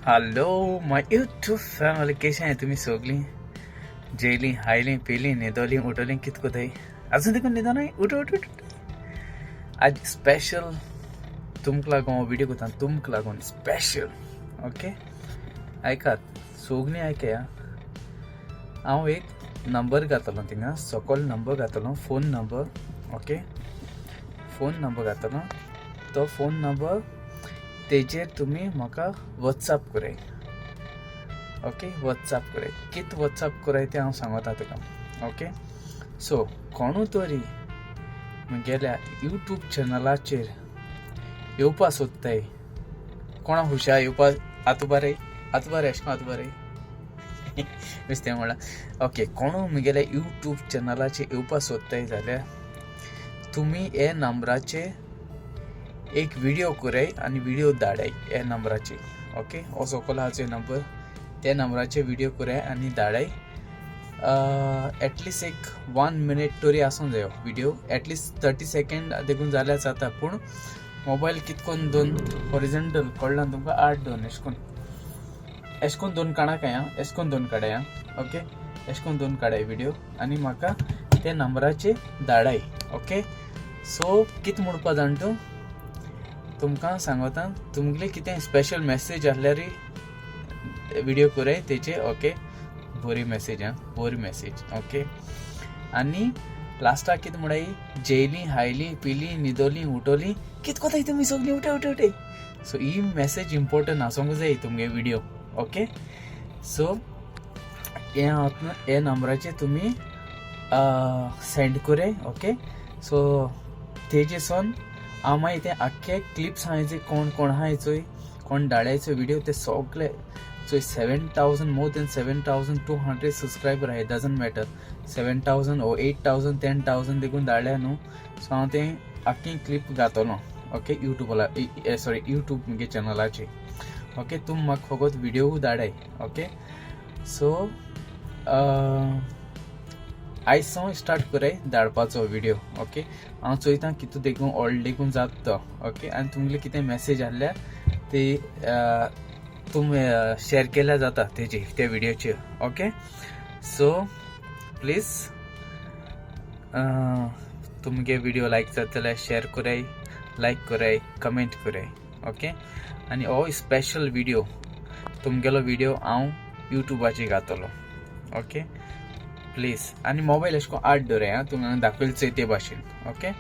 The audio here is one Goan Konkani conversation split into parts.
हॅलो my YouTube family, केशें आहाय तुमी सोगलीं? जेयलीं, हायलीं, पिलीं, न्हिदोलीं, उठोलीं? कित कोताय? आजून देखून न्हिदोनाय? उठ उठ उठ. आज स्पेशल तुमकां लागून हांव व्हिडियो करता, तुमकां लागून स्पेशल. ओके, आयकात सोगलीं, आयकया. हांव एक नंबर घातलो थिंगा सकल, नंबर घातलो, phone number. Okay, phone number घातलो. तो फोन नंबर तेजेर तुमी म्हाका वॉट्सअप कराय. ओके, वॉट्सअप कराय. कित वॉट्सअप कराय तें हांव सांगता तुका. ओके, सो कोणू तरी म्हगेल्या यूट्यूब चॅनलाचेर येवपा सोदताय, कोणा हुशार येवपा. आतां बरें, आतां बरें, एशें आतां बरें नुस्तें म्हणलां. ओके, कोणू म्हगेल्या यूट्यूब चॅनलाचेर येवपा सोदताय जाल्यार तुमी हे नंबराचेर एक व्हिडिओ कराय आनी व्हिडिओ धाडाय ह्या नंबराचेर. ओके, हो सकयल आहा चोय नंबर, त्या नंबराचेर व्हिडिओ कराय आनी धाडाय. एटलिस्ट एक वन मिनीट तरी आसूंक जायो व्हिडिओ, एटलिस्ट 30 सेकेंड देखून जाल्यार जाता. पूण मोबायल कितकोन दोन हॉरिजेंटल कळ्ळा तुमकां, आठ दोन एशें कोन्न, एशें कोन्न दोन काडाक आं, एशें कोन्न दोन काडाय आं. ओके, एशें कोन्न दोन काडाय व्हिडिओ आनी म्हाका त्या नंबराचेर धाडाय. ओके, सो कितें म्हणपा जाण तूं, तुमकां सांगता, तुमगेले कितें स्पेशल मॅसेज आहल्यारूय व्हिडिओ कराय तेचे. ओके, बरी मॅसेज आं, बरी मॅसेज. ओके, आनी लास्टाक कितें म्हणटाय? जेयलीं, हायलीं, पिलीं, न्हिदोलीं, उठोलीं, कित कोताय तुमी सगळीं? उठय उठय उठय. सो ही मॅसेज इम्पोर्टंट आसूंक जाय तुमगे व्हिडिओ. ओके, सो हे हांव हे नंबराचेर तुमी सेंड कराय. ओके, सो तेजेसून हांव मागीर ते आख्खे क्लिप्स आहाय जे कोण कोण आहाय चोय, कोण धाडायचो व्हिडिओ, ते सगळे चोय. 7,000, more than 7,200 subscriber आहाय. Doesn't matter, 7,000 or 8,000, 10,000 देखून धाडल्या न्हू, सो हांव तें आख्खी क्लिप घातलो. ओके, युट्यूबाला, सॉरी, युट्यूब मुगे चॅनलाचेर. ओके, तुम म्हाका फकत व्हिडिओ धाडाय. ओके, सो आयज सावन स्टार्ट कराय धाडपाचो व्हिडिओ. ओके, हांव चोयता कितू देखून ऑल देखून जाता तो. ओके, आनी तुमगेले कितें मॅसेज आहल्यार ती तुमी शेअर केल्यार जाता तेजी, त्या व्हिडिओचेर. ओके, सो प्लीज तुमगे व्हिडिओ लायक जाता जाल्यार शेअर कराय, लायक कराय, कमेंट कराय. ओके, आनी हो स्पेशल व्हिडिओ, तुमगेलो व्हिडिओ हांव युट्यूबाचेर घातलो. Okay, please. आनी मोबायल एशें कोन्न आड दवराय आं, तुमकां दाखयले चोय ते भाशेन. ओके,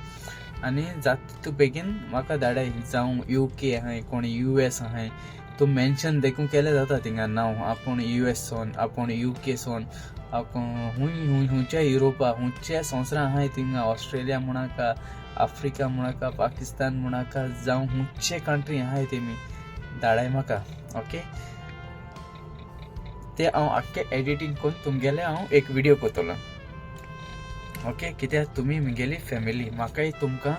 आनी जाता तूं बेगीन म्हाका धाडाय. जावं you के आहाय, कोण यू एस आहाय, तूं मेन्शन देखून केल्यार जाता थिंगा नांव, आपूण यू एस सोन, आपूण you के सोन, आपूण हुंय हुंय हुंयच्या युरोपा, हुंयच्या संवसारा आहाय थिंगा, ऑस्ट्रेलिया म्हणाका, आफ्रिका म्हणाका, पाकिस्तान म्हणाका, जावं हुंयचे कंट्री आहाय तेमी धाडाय म्हाका. ओके, ते हांव आख्खे एडिटींग करून तुमगेले हांव एक व्हिडिओ करतलो. ओके, कित्याक तुमी म्हगेली फॅमिली, म्हाकाय तुमकां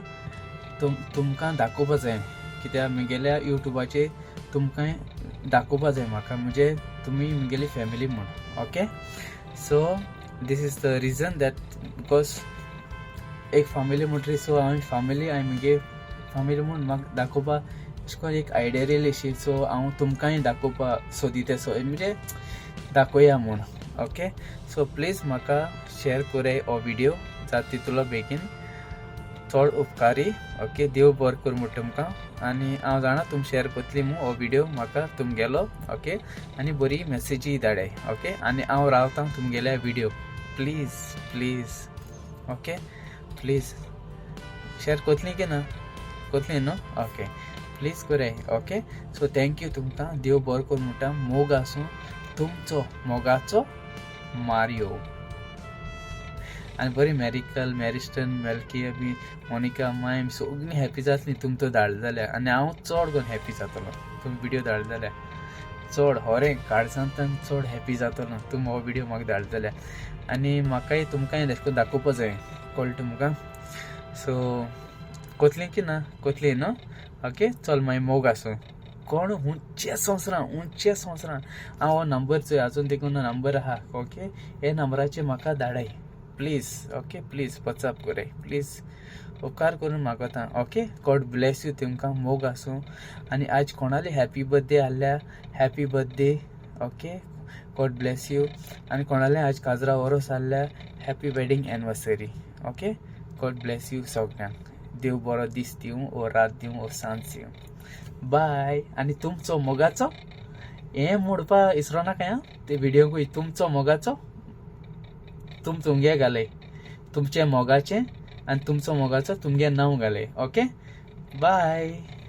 तुमकां दाखोवपा जाय, कित्याक म्हगेल्या युट्यूबाचेर तुमकां दाखोवपा जाय म्हाका, म्हणजे तुमी म्हगेली फॅमिली म्हूण. Okay, so this is the reason that because एक फॅमिली म्हणटरी, सो हांव फॅमिली, हांवें म्हगे फॅमिली म्हूण म्हाका दाखोवपा अशें करून एक आयडिया येयली अशी. सो हांव तुमकांय दाखोवपा सोदिता, सो म्हणजे दाखोवया म्हूण. ओके, सो प्लीज म्हाका शेअर कराय हो व्हिडिओ जाता तितलो बेगीन. चड उपकारी. ओके, देव बरें करूं म्हणटा तुमकां. आनी हांव जाणा तुमी शेअर करतली म्हूण हो व्हिडिओ म्हाका तुमगेलो. ओके, आनी बरी मॅसेजीय धाडाय. ओके, आनी हांव रावता तुमगेल्या video. Please please, okay, please share करतली की ना? करतली न्हू? ओके, प्लीज कराय. ओके, सो thank you तुमकां. देव बरो करूं म्हणटा. मोग आसूं तुमचो, मोगाचो मारियो. आनी बरी मॅरिकल, मॅरिस्टन, मेल्की बी, मोनिका मायम सगळीं हॅपी जातली तुमचो धाडलो जाल्यार. आनी हांव चड करून हॅपी जातलो तुमी व्हिडिओ धाडलो जाल्यार. चड होरें काळजांतल्यान चड हॅपी जातलो तुमी हो व्हिडिओ म्हाका धाडलो जाल्यार. आनी म्हाकाय तुमकांय अशें करून दाखोवपा जाय, कळटा तुमकां? सो कोतली की ना? कोतली न्हू? ओके, चल मागीर, मोग आसूं. कोण हुंयच्या संवसारान, हुंयच्या संवसारान, हांव हो नंबर चोय, आजून देखून नंबर आहा. ओके, हे नंबराचेर म्हाका धाडाय please. Okay, please WhatsApp कराय प्लीज. उपकार करून मागोता. Okay, God bless you. तुमकां मोग आसूं. आनी आज कोणाली हॅपी बर्थडे आहल्या, happy birthday. Okay, God bless you. आनी कोणाले आज काजरा वरोस आहल्या, happy wedding anniversary. Okay, God bless you सगळ्यांक. देव बरो दीस दिवं ओ रात दिवं ओ सांज दिवं. बाय. आनी तुमचो मोगाचो हें म्हणपा इसरो नाका आं ते व्हिडियोकूय. तुमचो मोगाचो तुम तुमगे घालय, तुमचे मोगाचें आनी तुमचो मोगाचो तुमगे नांव घालय. Okay, bye.